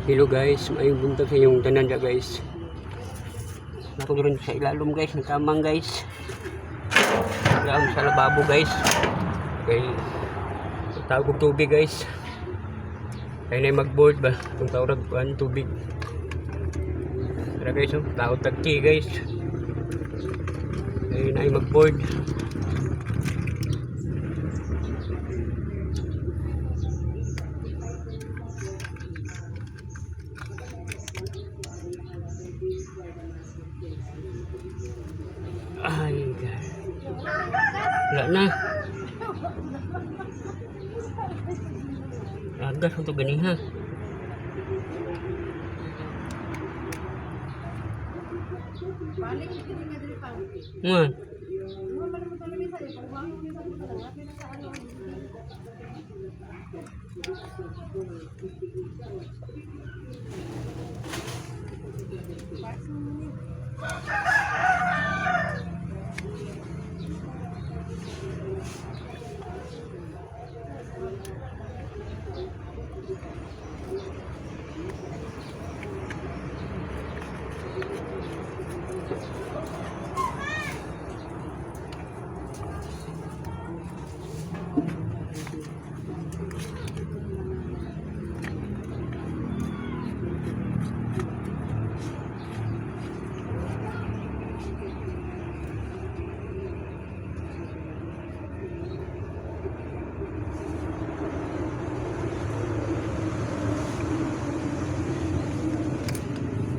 Hello guys, maayong buntag sa inyong tanan da, guys. Ako rin sa ilalom, guys, nagkamang, guys. Lang sa lababo, guys. Kay tawag og tubig, guys. Kay na mag-board ba kung tawag kuan tubig. Tara guys, oh, tawag tag tea, guys. Kay na mag-board. Ay, God. Wala na. Agas ito gani ha. Ngan.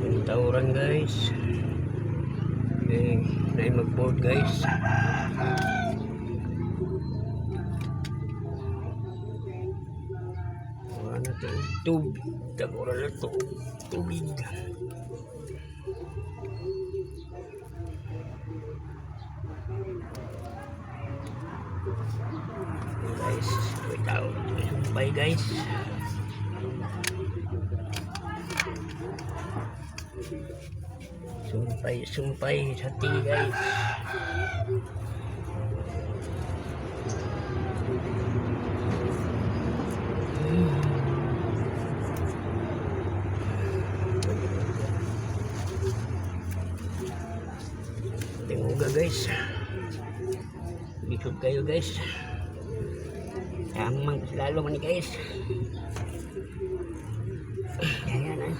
Yung tauran, guys. Eh, na mag-board, guys. Wala na to. Tubig. Wala na to. Tubig. Guys, may tao. Bye, guys. Sumpay, sumpay sa tea, guys. Tinguga, guys. Lisod kayo, guys. Tamang lalo man ni, guys. Ayan ah.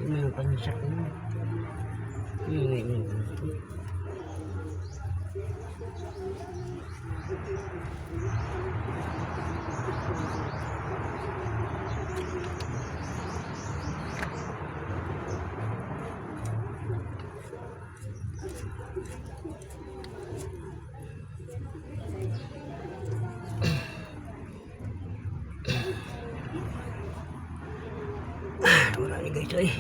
Yung mga pangisak mo. Yun, yun, yun. Wala ni, guys, ay.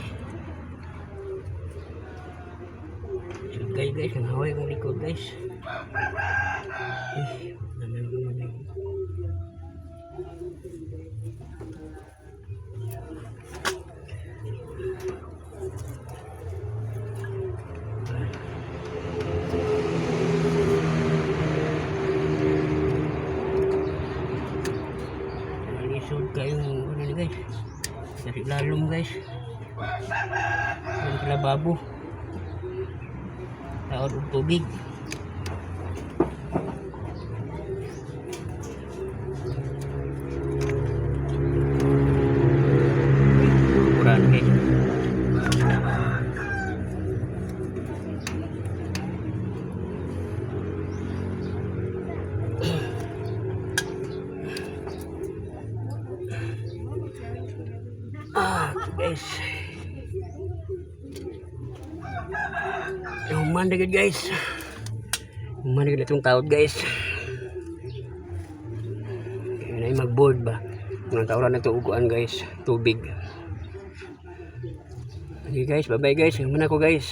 Lisod kayo, guys. Ang haway kong likod, guys. Eh, wala na naman eh. Lisod kayong ano ni, guys. Sa ilalom, guys. Yung lababo. Taon og tubig. Kurang, guys. Ah, guys. Human na gud, guys. Human na gud itong tawag, guys. Kaya na mag-board ba. Mga tawran na ito uguan, guys. Tubig. Okay guys, bye bye, guys. Human ako, guys.